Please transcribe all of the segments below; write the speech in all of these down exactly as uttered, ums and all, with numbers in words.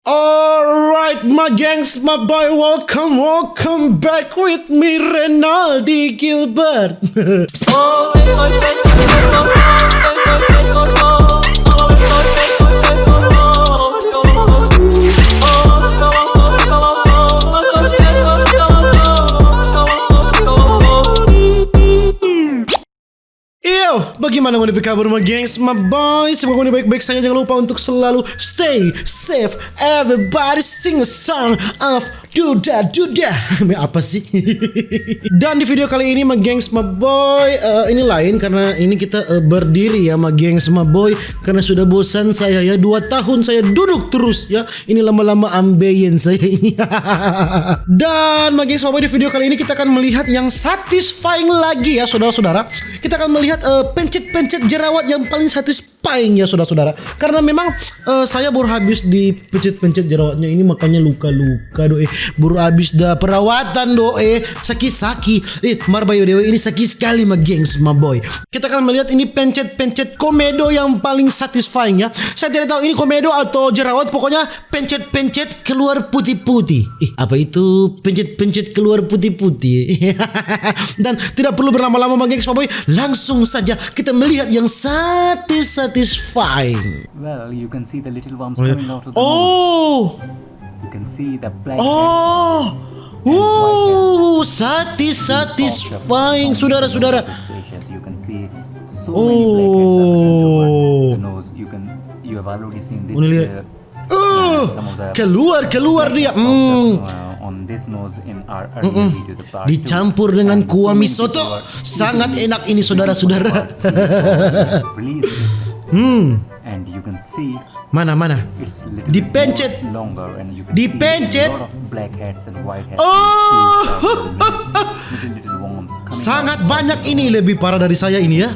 Alright, my gangs, my boy, welcome, welcome back with me, Renaldi Gilbert. Yo, bagaimana ngoni pe kabar, my gangs, my boys? Semoga ngoni baik-baik saja. Jangan lupa untuk selalu stay safe. Everybody sing a song of Duda Duda. Apa sih? Dan di video kali ini, my gangs, my boy, eh, ini lain karena ini kita, eh, berdiri ya, my gangs, my boy, karena sudah bosan saya ya, dua tahun saya duduk terus ya. Ini lama-lama ambeien saya ini. Dan my gangs, my boy, di video kali ini kita akan melihat yang satisfying lagi ya, saudara-saudara. Kita akan melihat, eh, pencet-pencet jerawat yang paling satisfying ya, saudara-saudara. Karena memang, eh, saya baru habis dipencet-pencet jerawatnya ini, makanya luka-luka do eh. Baru habis da perawatan do eh, saki-saki. Eh, mar bayo dewe ini saki sekali, my gangs, my boy. Kita akan melihat ini pencet-pencet komedo yang paling satisfying ya. Saya tidak tahu ini komedo atau jerawat, pokoknya pencet-pencet keluar putih-putih. Ih, apa itu pencet-pencet keluar putih-putih? Dan tidak perlu berlama-lama, my gangs, my boy. Langsung saja kita melihat yang satis-satisfying. Well, you can see the little worms coming out of the nose. Oh! You can see the black heads. Oh! Wow, satis-satisfying, saudara-saudara. You can see so many black heads have begun to work the nose. You can, you have already seen this, uh, Uh, keluar, keluar dia. Hmm. Dicampur dengan kuah mi soto. Sangat enak ini, saudara-saudara. Hmm. Mana, mana? Dipencet. Dipencet. Oh. Sangat banyak ini, lebih parah dari saya ini ya.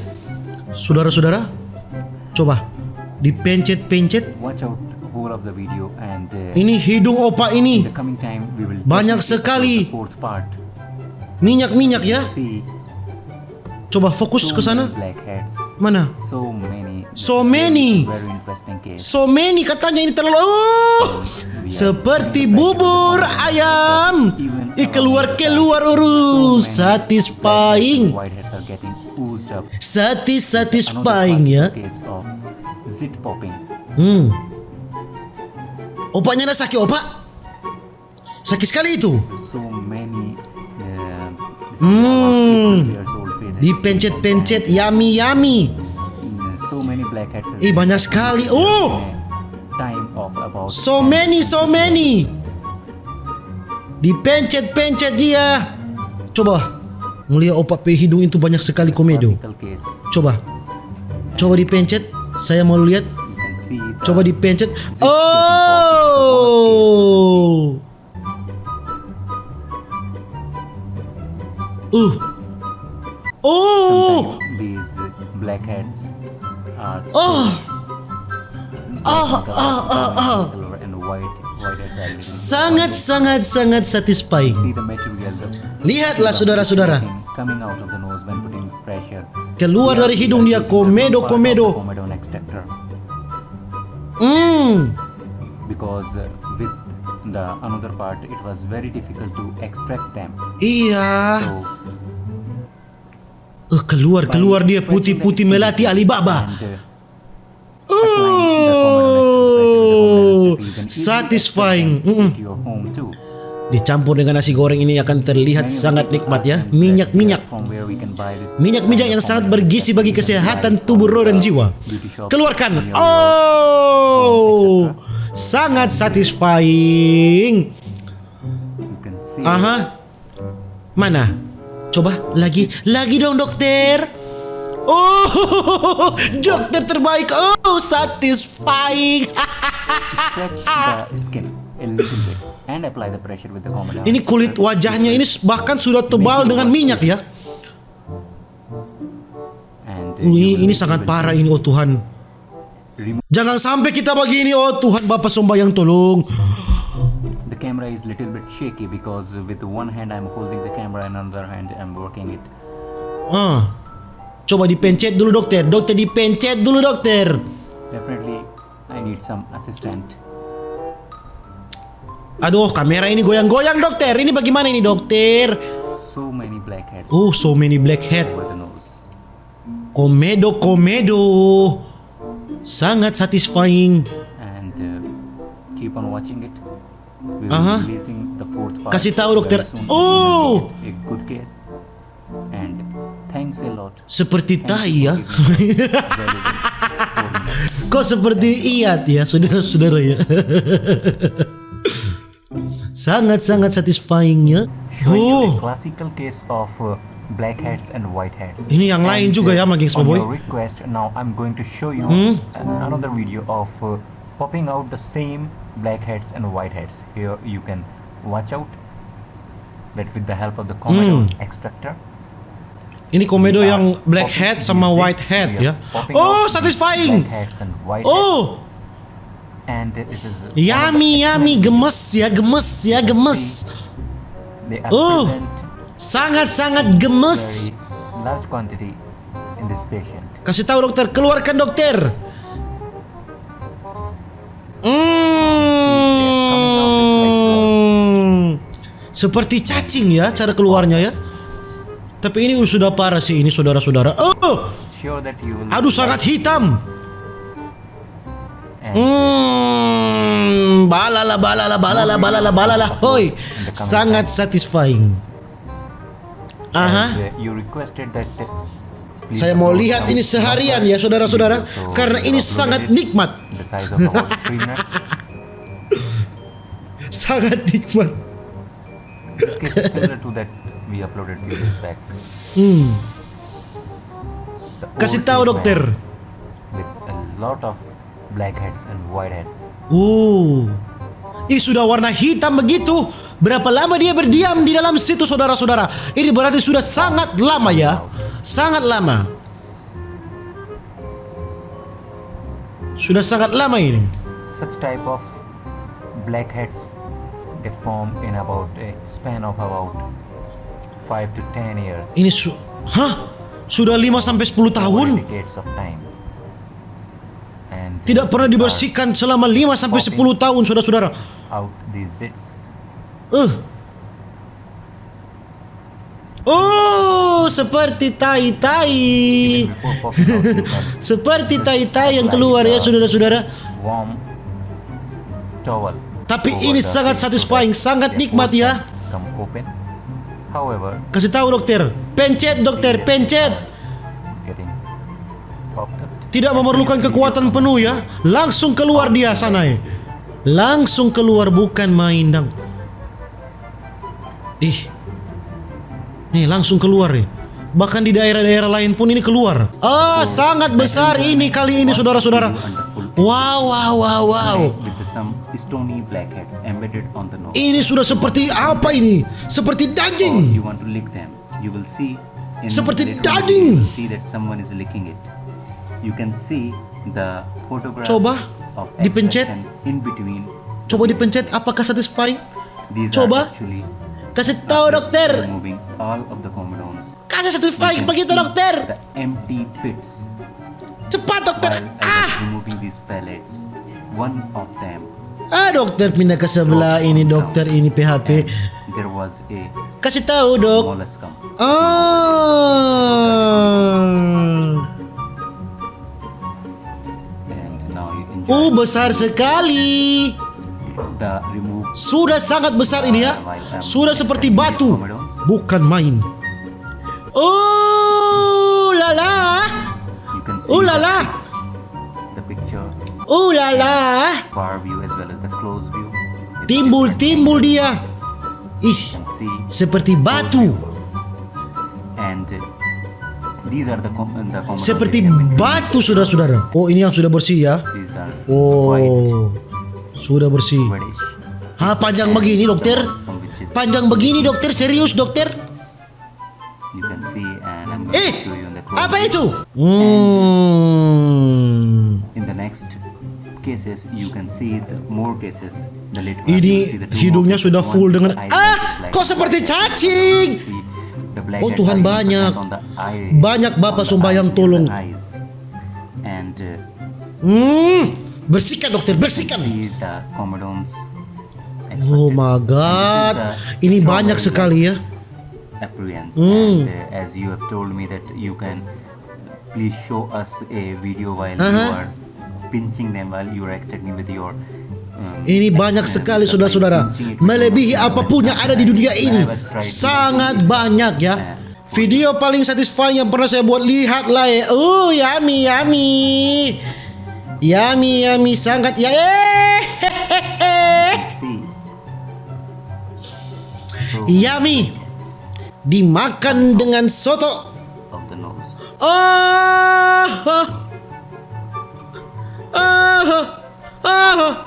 Saudara-saudara, coba dipencet-pencet. Ini hidung opa ini banyak sekali minyak-minyak ya. Coba fokus ke sana. Mana? So many. So many katanya ini terlalu. Oh, seperti bubur ayam. Ih, keluar, keluar, urus. Satisfying. Satis, satisfying ya. Hmm. Opanya na saki opa? Saki skali itu. Hmm. Dipencet-pencet, yummy, yummy. Ih, banyak skali. Oh! So many, so many. Dipencet-pencet dia. Coba. Ngeliat opa pe hidung itu banyak sekali komedo. Coba. Coba dipencet. Saya mau lihat. Coba dipencet. Oh. Uh. Oh. Oh. Ah, ah, ah, ah. Sangat, sangat, sangat satisfying. Lihatlah, saudara-saudara. Keluar dari hidung dia komedo, komedo. Hmm. Iya. Eh, keluar, keluar dia putih-putih melati Alibaba. Oh, satisfying. Mm-mm. Dicampur dengan nasi goreng ini akan terlihat sangat nikmat ya. Minyak-minyak. Minyak-minyak yang sangat bergizi bagi kesehatan tubuh, roh, dan jiwa. Keluarkan. Oh, sangat satisfying. Aha. Mana? Coba lagi, lagi dong, dokter. Oh, dokter terbaik. Oh, satisfying. Ini kulit wajahnya ini bahkan sudah tebal dengan minyak ya. Ini, ini sangat parah ini, oh Tuhan. Jangan sampai kita begini, oh Tuhan Bapa sombayang tolong. The camera is little bit shaky because with one hand I'm holding the camera and another hand I'm working it. Ah. Coba dipencet dulu, dokter. Dokter, dipencet dulu, dokter. Definitely, I need some assistant. Aduh, kamera ini goyang-goyang, dokter. Ini bagaimana ini, dokter? So many blackheads Oh, so many blackhead. over the nose. Komedo, komedo. Sangat satisfying. And uh, keep on watching it. We will Aha. be releasing the fourth part Kasih tahu, very dokter. Soon. Oh! A good case. And thanks a lot. Seperti tai ya. Giving us valuable four minutes. Kok seperti iat ya, saudara-saudara ya. Sangat-sangat satisfying ya. Showing you a Oh, classical case of uh, blackheads and whiteheads. Ini yang lain And, juga uh, ya, Magix on Boy. Your request, now I'm going to show you Hmm? an- another video of uh, popping out the same blackheads and whiteheads. Here you can watch out that with the help of the comedone Hmm. extractor. Ini komedo We yang are black popping head these sama bits, white head we ya. are popping Oh, out these satisfying. Blackheads and whiteheads. Oh, And it is one of the yummy, yummy, excellent gemes ya, gemes ya, gemes. They are Oh, present sangat-sangat gemes. very large quantity in this patient. Kasih tahu dokter, keluarkan dokter. Hmm, seperti cacing ya cara keluarnya ya. Tapi ini sudah parah sih ini, saudara-saudara. Oh, Sure that you will aduh, sangat hitam. And Hmm, balala, balala, balala, balala, balala, hoi. Sangat satisfying. Aha. uh, you requested that uh, please Saya mau upload lihat some ini seharian ya, longer saudara-saudara, video, so karena we ini uploaded sangat it nikmat. The size of about three minutes. Sangat nikmat. This case is similar to that we uploaded few days back. Hmm. The Kasih old tahu, case dokter. Man with a lot of blackheads and whiteheads. Uh. Ih, sudah warna hitam begitu. Berapa lama dia berdiam di dalam situ, saudara-saudara? Ini berarti sudah sangat lama ya. Sangat lama. Sudah sangat lama ini. Such type of blackheads get formed in about a span of about five to ten years. Ini su Hah? Sudah lima sampai sepuluh tahun? Decades of time. And Tidak pernah dibersihkan selama lima sampai sepuluh tahun, saudara-saudara. Out these zits. Eh. Oh, seperti tai-tai. Even before popping out, you have Seperti tai-tai yang keluar ya, saudara-saudara. Warm towel. Tapi over ini the face sangat so satisfying, that sangat the nikmat hole ya. Can come open. However, Kasih tahu dokter, pencet dokter, pencet. Getting popped up. Tidak memerlukan kekuatan penuh ya. Langsung keluar dia sana ya. Langsung keluar, bukan main dang. Ih. Nih, langsung keluar nih. Bahkan di daerah-daerah lain pun ini keluar. Ah, sangat besar ini kali ini, saudara-saudara. Wow, wow, wow, wow. With some stony blackheads embedded on the nose. Ini sudah seperti apa ini? Seperti Or daging. You want to lick them. You will see in Seperti later on, daging. You will see that someone is licking it. You can see the photograph Coba of dipencet. Extraction in between. Coba dipencet, apakah satisfying? These Coba. Are actually Kasih tahu dokter. Removing all of the comedones. Kasih satisfying begitu dokter. The empty pits. Cepat dokter. While I was removing these pellets, one of them Ah, dokter pindah ke sebelah ini, dokter ini P H P. There was a Kasih tahu dok. Molluscum. Ah. And now you enjoy. Uh, besar sekali. The remove. Sudah sangat besar ini ya. Sudah seperti batu. Bukan main. Oh, lala. You can see Oh, lala. The picture. Oh, lala. Far view as well as the close view. Timbul-timbul dia. Ih, seperti batu. And uh, these are the, com the common Seperti batu, saudara-saudara. Oh, ini yang sudah bersih ya. These are Oh, sudah bersih. Reddish. Ah, panjang begini dokter. From which is Panjang begini dokter, serius dokter. You can see and I'm going Eh, to show you in the close apa view. Itu? Hmm. In the next cases, you can see the more cases. The later Ini hidungnya sudah full dengan, ah, kok seperti cacing? Oh Tuhan, banyak. Banyak Bapa sembahyang tolong. And uh, Hmm, bersihkan dokter, bersihkan. See the comedones. Oh my God, ini banyak sekali ya. Appearance. Hmm. And uh, as you have told me that you can please show us a video while you Uh-huh. are pinching them, while you are extracting with your um, Ini banyak hand, sekali, uh, saudara-saudara. pinching it with Melebihi your apapun yang ada di dunia ini. I was trying to Sangat banyak ya. Uh, Video paling satisfying yang pernah saya buat, lihat lah eh. Uh, yummy, yummy. Yummy, yummy, sangat ya. Eh. See. So, Yummy. Dimakan dengan soto. Of the nose. Ah, ah, ah, ah,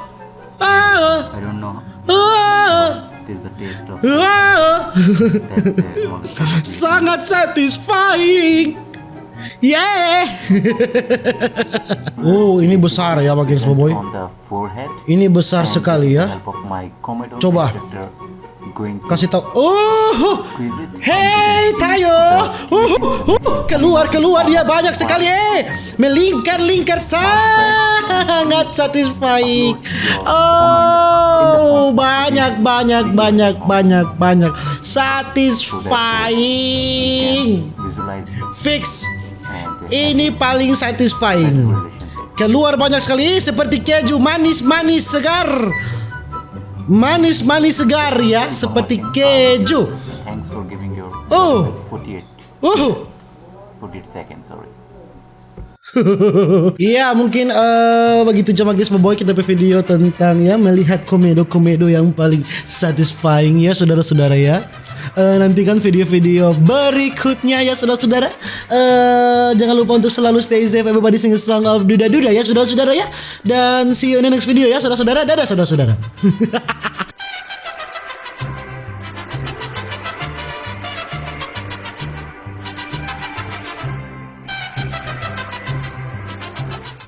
ah, I don't know ah, till the taste of ah. that uh, mollusc. Sangat satisfying. Yeah. Oh, ini besar ya, bagi boy. On the forehead. Ini besar sekali ya. Help of my komedo Coba. Detector going to Kasih tahu. Oh, squeeze it. Hei Tayo. Uh, uh, keluar, keluar dia banyak sekali eh. Melingkar-lingkar, sangat satisfying. Oh, banyak, banyak, banyak, banyak, banyak. Satisfying. Visualize Fix. And uh, Ini paling satisfying. Relationship. Keluar banyak sekali, seperti keju, manis-manis, segar. Manis-manis, segar ya, seperti keju. Thanks for giving your Oh. forty-eight, Uh. forty-eight seconds, sorry. Iya, mungkin eh, begitu cuma guys, boy, kita pe video tentang ya melihat komedo-komedo yang paling satisfying ya, saudara-saudara ya. Eh, nantikan video-video berikutnya ya, saudara-saudara. Eh, jangan lupa untuk selalu stay safe, everybody sing a song of Duda Duda ya, saudara-saudara ya. Dan see you in the next video ya, saudara-saudara. Dadah, saudara-saudara.